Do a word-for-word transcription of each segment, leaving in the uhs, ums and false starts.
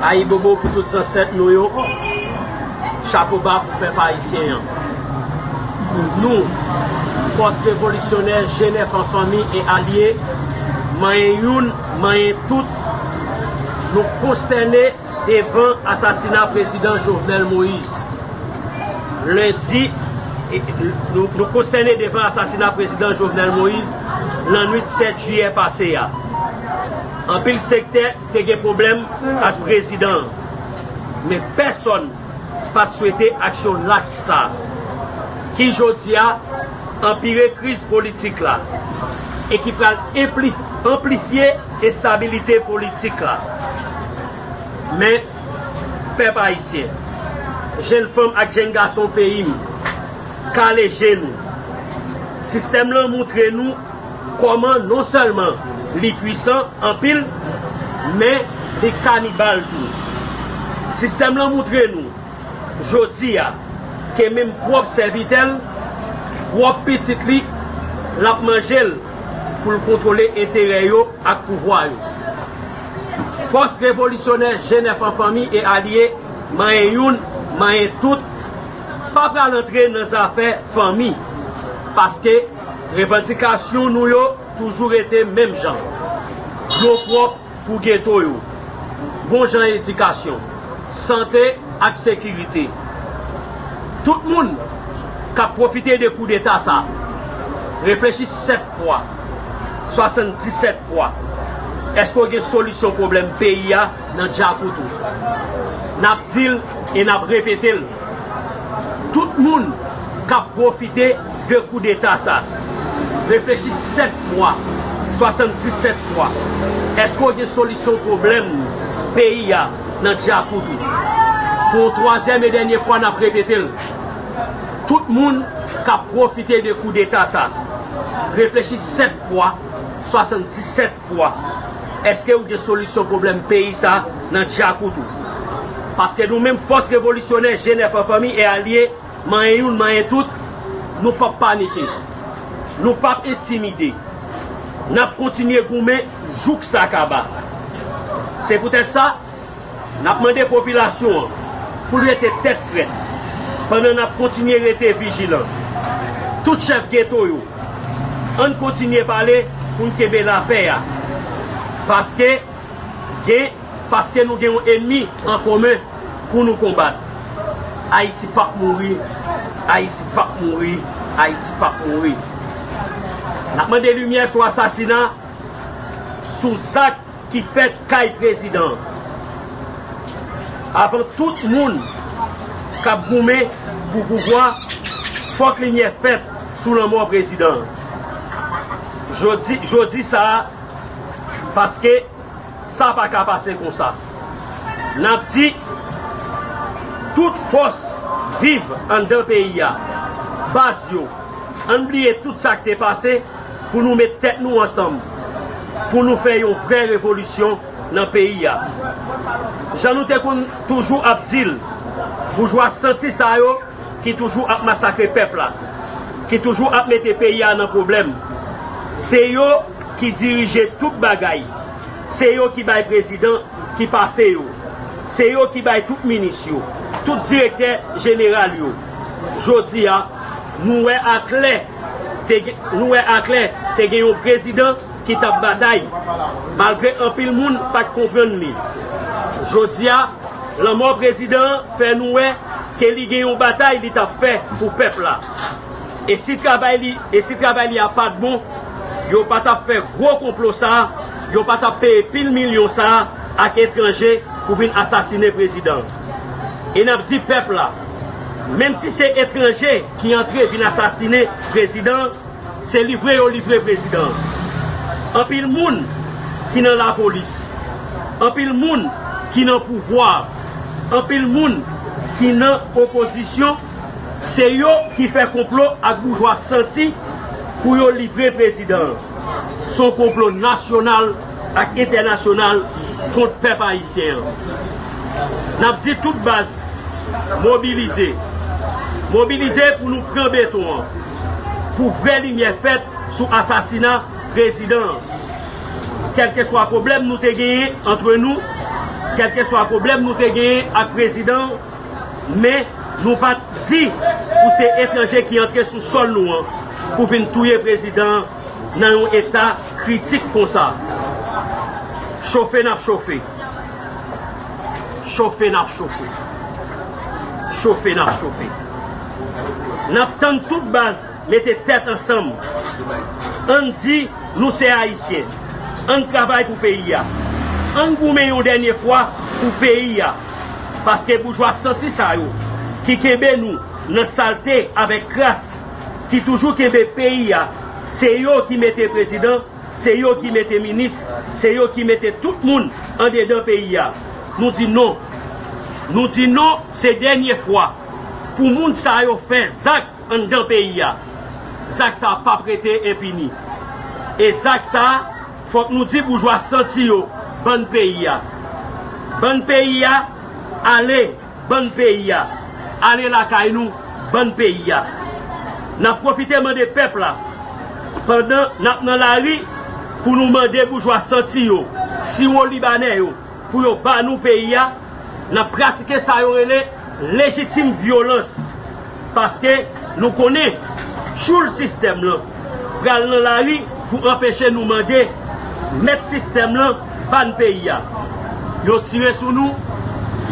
Ayibobo pou tout zansèt nou yo. Chapo ba pou pèp ayisyen an. Nou, Fòs Revolisyonè G nèf an fanmi e alye, manyen youn, manyen tout, nou konstène devan asasina prezidan Jovenel Moïse. Lendi, e, nou, nou konstène devan asasina prezidan Jovenel Moïse lannwit sèt jiyè pase a. Anpil sektè te gen pwoblèm ak prezidan an, men pèsonn pa t swete aksyon lach sa a, ki jodi a anpire kriz politik la e ki pral enpli-, anplifye enstabilite politik la. Men, pèp ayisyen, jèn fanm ak jèn gason peyi m, kale je nou. Sistèm lan moutre nou kòman non sèlman li pwisan anpil, men li kanibal tou. Sistèm lan moutre nou, jodi a, ke menm pwòp sèvitè l, pwòp pitit li, l ap manje l pou l kontwole enterè yo ak pouvwa yo. Fòs Revolisyonè G nèf an fanmi e alye, manyen youn, manyen tout, pa pral antre nan zafè fanmi, paske revandikasyon nou yo toujou rete menm jan. Dlo pwòp pou geto yo, bon jan edikasyon, sante ak sekirite. Tout moun k ap pwofite de koudeta sa, reflechi sèt fwa, swasanndisèt fwa. Èske w gen solisyon pwoblèm peyi a nan djakout ou? N ap di l e n ap repete l. Tout moun k ap pwofite de koudeta sa, reflechi sèt fwa, swasanndisèt fwa. Èske w gen solisyon pwoblèm peyi a nan djakout ou? Pou yon twazyèm e dènye fwa, n ap repete l. Tout moun k ap pwofite de koudeta sa, reflechi sèt fwa, swasanndisèt fwa. Èske ou gen solisyon pwoblèm peyi sa nan djakout ou? Paske nou menm Fòs Revolisyonè G nèf an fanmi e alye, manyen youn, manyen tout, nou p ap panike. Nou p ap entimide. N ap kontinye goumen jouk sa kaba. Se poutèt sa, n ap mande popilasyon an pou l rete tèt frèt, pandan n ap kontinye rete vijilan. Tout chèf geto yo, ann kontinye pale pou n kenbe lapè a. Paske gen, paske nou gen yon ènmi an komen pou nou konbat. Ayiti p ap mouri, Ayiti p ap mouri, Ayiti p ap mouri. N ap mande limyè sou asasina, sou zak ki fèt kay prezidan an. Avan tout moun k ap goumen pou pouvwa, fòk limyè fèt sou lanmò prezidan an. Jodi, jodi sa a, paske sa pa ka pase konsa. N ap di, tout fòs viv anndan peyi a, baz yo, ann bliye tout sa k te pase, pou nou met tèt nou ansanm, pou nou fè yon vrè revolisyon nan peyi a. Jan nou te konn toujou ap di l, boujwa santi sa yo ki toujou ap masakre pèp la, ki toujou ap mete peyi a nan pwoblèm, se yo ki dirije tout bagay, se yo ki bay prezidan ki pase yo. Se yo ki bay tout minis yo, tout direktè jeneral yo. Jodi a, nou wè aklè, te gen, nou wè aklè, te gen yon prezidan ki t ap batay, malgre anpil moun pa t konprann li. Jodi a, lanmò prezidan an fè nou wè ke li gen yon batay li t ap fè pou pèp la. E si travay li, e si travay li a pa t bon, yo pa t ap fè gwo konplo sa a, yo pa t ap peye pil milyon sa a ak etranje pou vin asasinen prezidan. E n ap di pèp la, menm si se etranje ki antre vin asasinen prezidan, se livre yo livre prezidan. Anpil moun ki nan lapolis, anpil moun ki nan pouvwa, anpil moun ki nan opozisyon, se yo ki fè konplo ak boujwa santi pou yo livre prezidan an. Se yon konplo nasyonal ak entènasyonal kont pèp ayisyen an. N ap di tout baz, mobilize. Mobilize pou nou pran beton an, pou vrè limyè fèt sou asasina prezidan an. Kèlkeswa pwoblèm nou te genyen antre nou, Kèlkeswa pwoblèm nou te genyen ak prezidan, men nou pa t di pou se etranje ki antre sou sòl nou an pou vin touye prezidan nan yon eta kritik konsa. Chofe n ap chofe. Chofe n ap chofe. Chofe n ap chofe. N ap tann tout baz mete tèt ansanm. Ann di nou se Ayisyen. Ann travay pou peyi a. Ann goumen yon dènye fwa pou peyi a. Paske boujwa santi sa yo ki kenbe nou nan salte avèk kras, ki toujou kenbe peyi a, se yo ki mete prezidan, se yo ki mete minis, se yo ki mete tout moun andedan peyi a. Nou di non. Nou di non, se dènye fwa pou moun sa yo fè zak anndan peyi a. Zak sa a p ap rete enpini. E zak sa a, fòk nou di boujwa santi yo, bann peyi a. Bann peyi a, ale, bann peyi a. Ale lakay nou, bann peyi a. N ap pwofite mande pèp la, pandan n ap nan lari, pou nou mande boujwa santi yo, siwo libanè yo, pou yo ba nou peyi a, n ap pratike sa yo rele lejitim vyolans. Paske nou konnen tchoul sistèm lan pral nan lari pou anpeche nou mande mèt sistèm lan ba n peyi a. Yo tire sou nou,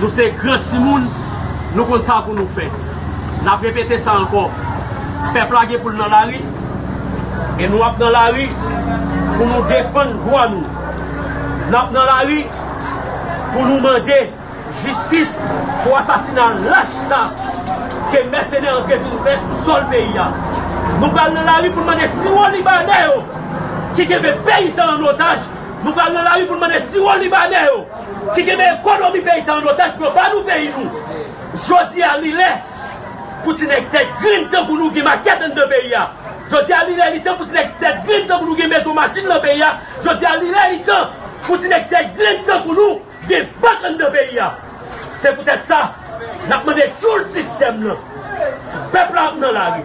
nou se gran timoun, nou konn sa pou nou fè. N ap repete sa ankò. Pèp la gen pou l nan lari, e nou ap nan lari pou nou defann dwa nou. N ap nan lari pou nou mande jistis pou asasina lach sa ke mèsenè antre vin fè sou sòl peyi a. Nou pral nan lari pou n mande siwo libanè yo ki kenbe peyi sa an otaj. Nou pral nan lari pou n mande siwo libanè yo ki kenbe ekonomi peyi sa an otaj pou yo ba nou peyi nou. Jodi a, li lè pou ti nèg tèt grenn tankou nou gen makèt anndan peyi a. Jodi a, li lè, li tan pou ti nèg tèt grenn tankou nou gen mezon machin nan peyi a. Jodi a, li lè, li tan pou ti nèg tèt grenn tankou nou gen bank anndan peyi a. Se poutèt sa, n ap mande tchoul sistèm nan. Pèp la ap nan lari.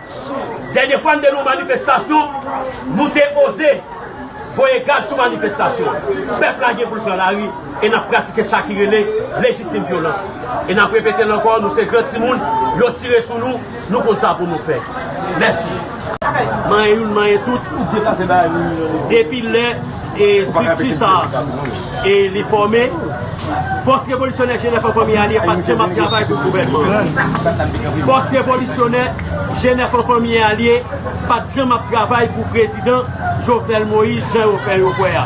Dènye fwa n te nan yon manifestasyon, nou te oze voye gaz sou manifestasyon an. Pèp la gen pou l pran lari e n ap pratike sa ki rele lejitim vyolans. E n ap repete l ankò, nou se gran timoun, yo tire sou nou, nou konn sa pou nou fè. Mèsi. Manyen youn, manyen tout. Depi lè e estrikti sa a, e li fòme, Fòs Revolisyonè G nèf an Fanmi Alye pa t janm ap travay pou gouvènman an. Fòs Revolisyonè G nèf an Fanmi Alye pa t janm ap travay pou prezidan Jovenel Moïse, jan yo fè yo kwè a.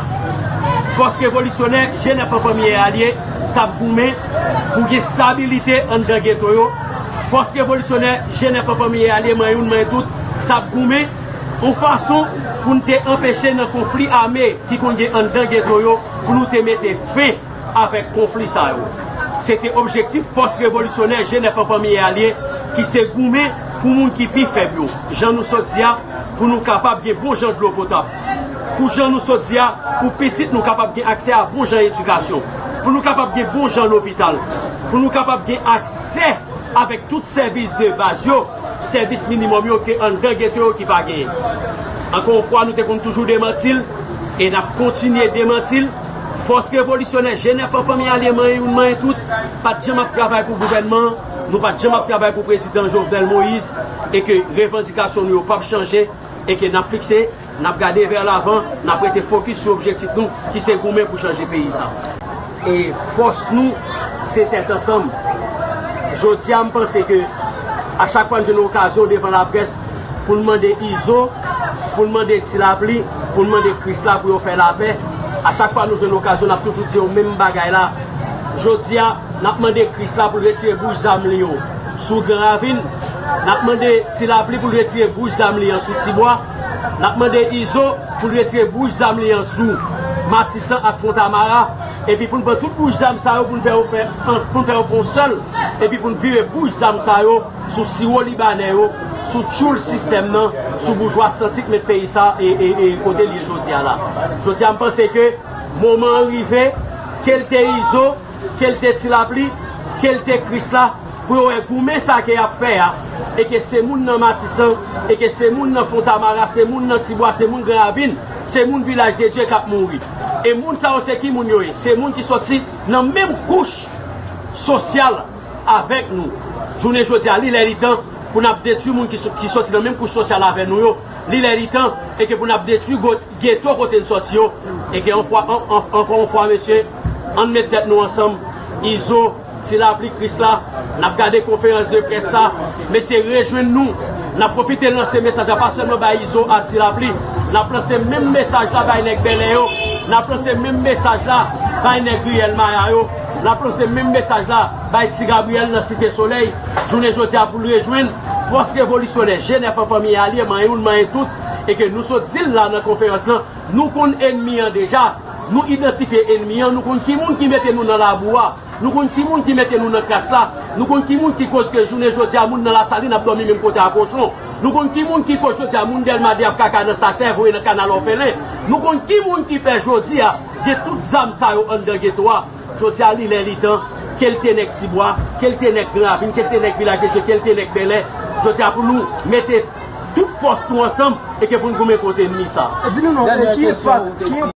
Fòs Revolisyonè G nèf an Fanmi Alye t ap goumen pou gen stabilite anndan geto yo. Fòs Revolisyonè G nèf an Fanmi Alye, manyen youn, manyen tout, t ap goumen yon fason pou n te anpeche nan konfli ame ki konn gen anndan geto yo, pou nou te mete fen avèk konfli sa yo. Se te objektif Fòs Revolisyonè G nèf an Fanmi Alye, ki se goumen pou moun ki pi fèb yo, jan nou sot di a, pou nou kapab gen bon jan dlo potab, pou jan nou sot di a, pou pitit nou kapab gen aksè a bon jan edikasyon, pou nou kapab gen bon jan lopital, pou nou kapab gen aksè avèk tout sèvis de baz yo, sèvis minimòm yo ke anndan geto yo ki pa genyen. Ankò yon fwa, nou te konn toujou demanti l, e n ap kontinye demanti l. Fòs Revolisyonè G nèf an Fanmi Alye, manyen youn, manyen tout, pa t janm ap travay pou gouvènman an, nou pa t janm ap travay pou prezidan Jovenel Moïse, e ke revandikasyon nou yo p ap chanje, e ke n ap fikse, n ap gade vè lavan, n ap rete fokis sou objektif nou, ki se goumen pou chanje peyi sa. E fòs nou, se tèt ansanm. Jodi a, m panse ke a chak fwa n jwenn okazyon devan laprès pou n mande Izo, pou n mande Ti Lapli, pou n mande Krisla pou yo fè lapè, a chak fwa nou jwenn okazyon, n ap toujou di yo menm bagay la. Jodi a, n ap mande Krisla pou l retire bouch zam li yo sou Gran Ravin. N ap mande Ti Lapli pou l retire bouch zam li an sou Tibwa. N ap mande Izo pou l retire bouch zam li an sou Matisan ak Fontamara. Epi pou n pran tout bouch zam sa yo, pou n fè yo fè, pou n fè yo fè yon sèl. Epi pou n vire bouch zam sa yo sou siwo libanè yo, sou tchoul sistèm nan, sou boujwa santi k met peyi sa e, e, e kote l ye jodi a la. Jodi a, m panse ke moman an rive, ke l te Izo, ke l te Ti Lapli, ke l te Krisla, pou yo wè goumen sa ke y ap fè a, e ke se moun nan Matisan, e ke se moun nan Fontamara, se moun nan Tibwa, se moun Gran Ravin, se moun Vilaj de Dye k ap mouri. E moun sa yo se ki moun yo ye? Se moun ki soti nan menm kouch sosyal avèk nou. Jounen jodi a, li lè li tan pou n ap detwi moun ki, so- ki soti nan menm kouch sosyal avè nou yo. Li lè li tan e ke pou n ap detwi go- geto kote n soti yo. E ke ankò yon fwa, mesye, ann met tèt nou ansanm. Izo, Ti Lapli, Krisla, n ap gade konferans de près sa. Mesye, rejwenn nou. N ap pwofite lanse mesaj la, pa sèlman bay Izo a Ti Lapli. N ap lanse menm mesaj la bay nèg Bèlè yo. N ap lanse menm mesaj la bay nèg Riyèl Maya yo. N ap lanse menm mesaj la bay Ti Gabriyèl nan Site Solèy. Jounen jodi a pou l rejwenn fòs revolisyonè G nèf an fanmi alye, manyen youn, manyen tout. E ke nou sot di l la nan konferans lan, nou konn ènmi an deja. Nou idantifye ènmi an, nou konn ki moun ki mete nou nan labou a. Nou konn ki moun ki mete nou nan kras la. Nou konn ki moun ki koz ke jounen jodi a moun nan Lasalin ap dòmi menm kote a kochon. Nou konn ki moun ki koz jodi a moun Dèlma de ap kaka nan sachè voye nan kanal òfelen. Nou konn ki moun ki fè jodi a gen tout zam sa yo anndan geto a. Jodi a li lè li tan, ke l te nèg Tibwa, ke l te nèg Gran Ravin, ke l te nèg Vilaj de Dye, ke l te nèg Bèlè. Jodi a pou nou mete tout fòs nou ansanm e ke pou n goumen kont ènmi sa. Di nou non, ki enpak, ki